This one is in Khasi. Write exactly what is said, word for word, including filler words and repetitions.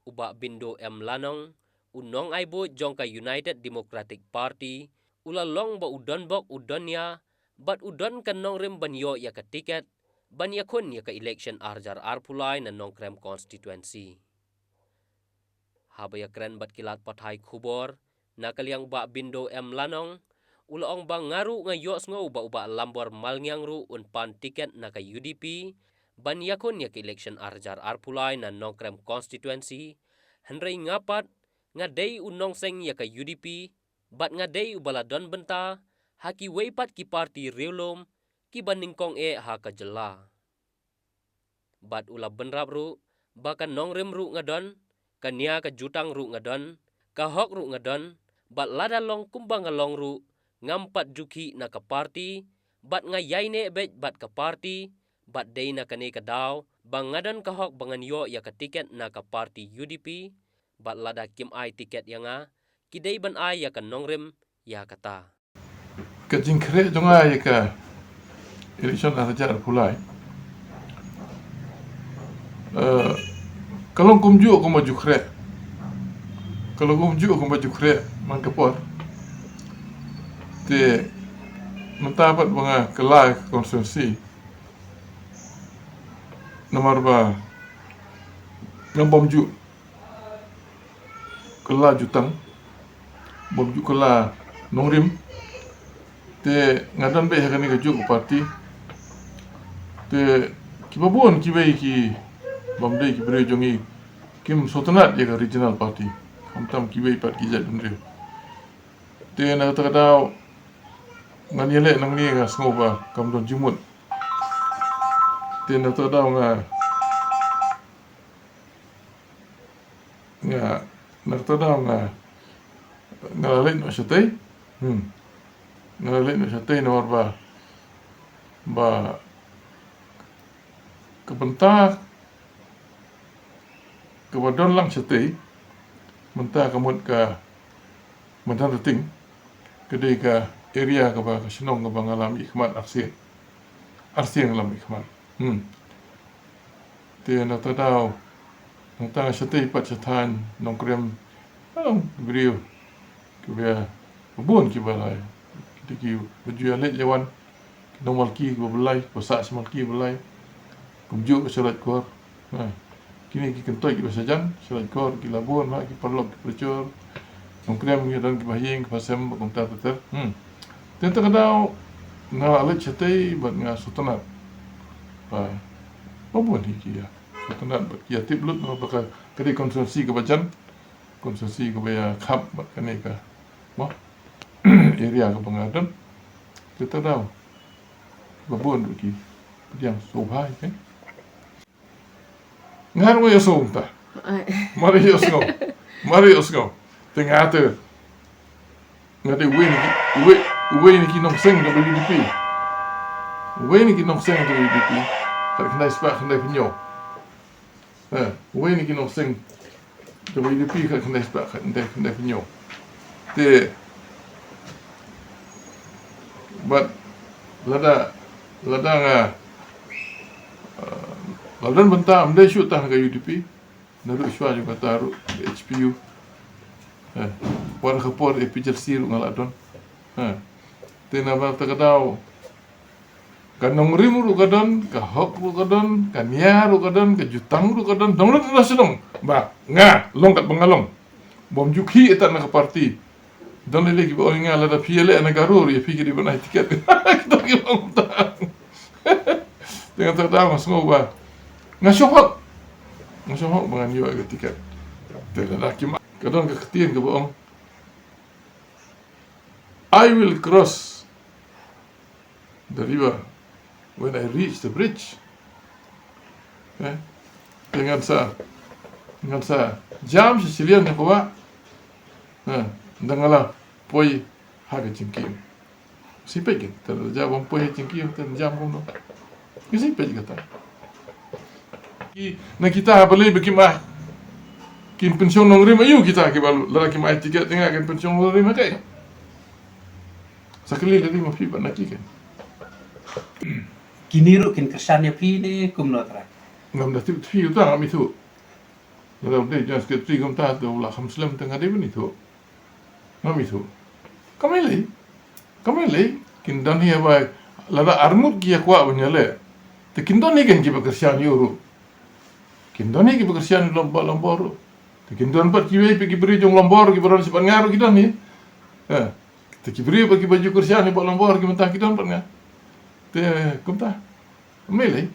U Bah Bindo M Lanong, u nongai buit jong ka United Democratic Party, u la long ba u don bok u don ïa, bad u don ka nongrim ban ïoh ïa ka tiket ban ïakhun ïa ka election ar hajar arphew lai na Nongkrem constituency. Haba ïakren bad ki lad pathai khubor, na ka liang Bah Bindo M Lanong, u la ong ba nga ruh nga ïohsngew ba u Bah Lambor Malngiang ruh un pan tiket na ka U D P ban ïakhun ïa ka election ar hajar arphew lai na Nongkrem constituency, hynrei nga pat nga dei u nongseng ïa ka U D P, bad nga dei uba la don bynta ha kiwei pat ki parti riewlum kiba nyngkong eh ha ka jylla. Bad u la bynrap ruh ba ka nongrim ruh nga don, ka nia ka jutang ruh nga don, ka hok ruh nga don, bad lada long kumba nga long ruh, ngam pat ju khih na ka parti, bad nga ïaineh beit bad ka parti, bad dei na kane ka daw ba nga don ka hok ba ngan ïoh ïa ka tiket na ka parti U D P, bad lada kim ai tiket ïa nga, ki dei ban ai ïa ka nongrim ïa kata. Ka jingkhreh jong nga ïa ka election ar hajar arphew lai, eh, ka long kumjuh kumba ju khreh. Ka long kumjuh kumba ju khreh man ka por. Te mynta pat ba nga kylla ka constituency, namar ba nga bym ju kylla jutang, bym ju kylla nongrim. Te nga don beit ha kane kajuh ka parti. Te kiba bun kiwei ki bym dei ki briew jong ngi kim sngewtynnad ïa ka regional party, khamtam kiwei pat ki jaitbynriew. Te na kata ka daw ngan ïaleh nangne, nga sngew ba kam don jingmut. Te na kata ka daw nga nga na kata ka daw nga nga la leit noh shatei. Hmm. Nga la leit noh shatei namar ba, ba ka bynta kaba don lang shatei mynta ka mut ka Madan Rating, ka dei ka area kaba, ka shnong kaba nga la mihkhmat arsien. Arsien nga la mihkhmat. Hmm. Te na kata ka daw, nangta shatei pat sha thaiñ Nongkrem, ong briew kiba bun kiba lai, kita kiba ju ïaleit ïawan, ki nongmalki kiba blei, kiba sah sha malki ba blei, kumjuh ka sha Laitkor. Ha. Kine ki kyntoit kiba shajan sha Laitkor ki la bun, ha, ki paralok ki parajor. Nongkrem ki don kiba ha ïing kiba sem bad kumta ter ter. Hmm. Te na kata ka daw nga la leit shatei bad nga sngewtynnad ba, ba bun hi ki ïa sngewtynnad bad ki ïa tip lut namar ba ka, ka dei constituency kaba jan, constituency kaba ïa khap bad kane ka, mo, area kaba nga don. Te na kata ka daw ba bun ruh ki pdiang sngewbha ïa ka. Nga ruh nga ïohsngew kumta. Ai. Mar ïohsngew. Mar ïohsngew. Te nga te, nga te uwei na ki, uwei, uwei na ki nongseng kaba U D P. Uwei na ki nongseng kaba U D P. Khatkhyndai spah khyndai phew hynñiew. Ha, uwei na ki nongseng kaba U D P, khatkhyndai spah khyndai, khyndai phew hynñiew. Te bad lada, lada nga, eh, la don bynta, ym dei shuh tang ka U D P, naduh shuwa jong kata ruh H P U. Eh, por ka por A P H L C ruh nga la don. Eh, te na kata ka daw ka nongrim ruh ka don, ka hok ruh ka don, ka nia ruh ka don, ka jutang ruh ka don, dang lut na shnong. Ba nga long katba nga long. Bym ju khih ïa kata na ka parti. Don lei lei kiba ong ïa nga, lada phi ïaleh na Garo ruh ïa phi ki dei ban ai tiket. Kita ki long ta. Te nga ta da nga sngew ba nga shong hok. Nga shong hok ba ngan ïoh ïa ka tiket. Te lada kim, ka don ka ktien kaba ong, "I will cross the river when I reach the bridge." Eh? Te ngan sa, ngan sa jam sha shiliang jong ka wah. Eh, ynda nga la poi ha ka jingkieng. Sngewbha peit kata, te lada bym poi ha ka jingkieng te jam kumno? Sngewbha peit kata. Ki, na kita balei ba kim ai, kin pynshong nongrim aïu kita kiba lada kim ai tiket, te nga kin pynshong nongrim ha kaei? Sa kylli lade ma phi bad na ki kan. Kine ruh kin kyrshan ïa phi ne kumno trai? Ngam da tip, phi uta ngam ithuh. Lada u dei General Secretary kumta te u la kham slem te nga dei ban ithuh. Ngam ithuh. Kam lei lei. Kam lei lei. Kin don hi ba lada arngut ki ïa kwah ban ïaleh. Te kin don hi ken kiba kyrshan ïa u ruh. Kin don hi kiba kyrshan ïa u Lom-, Bah Lombor ruh. Te kin don pat kiwei pat ki briew jong Lombor kiba don shu pat nga ruh ki don hi. Eh. Te ki briew pat kiba ju kyrshan ïa u Bah Lombor ki mynta ki don pat nga. Te kumta. Kam lei lei.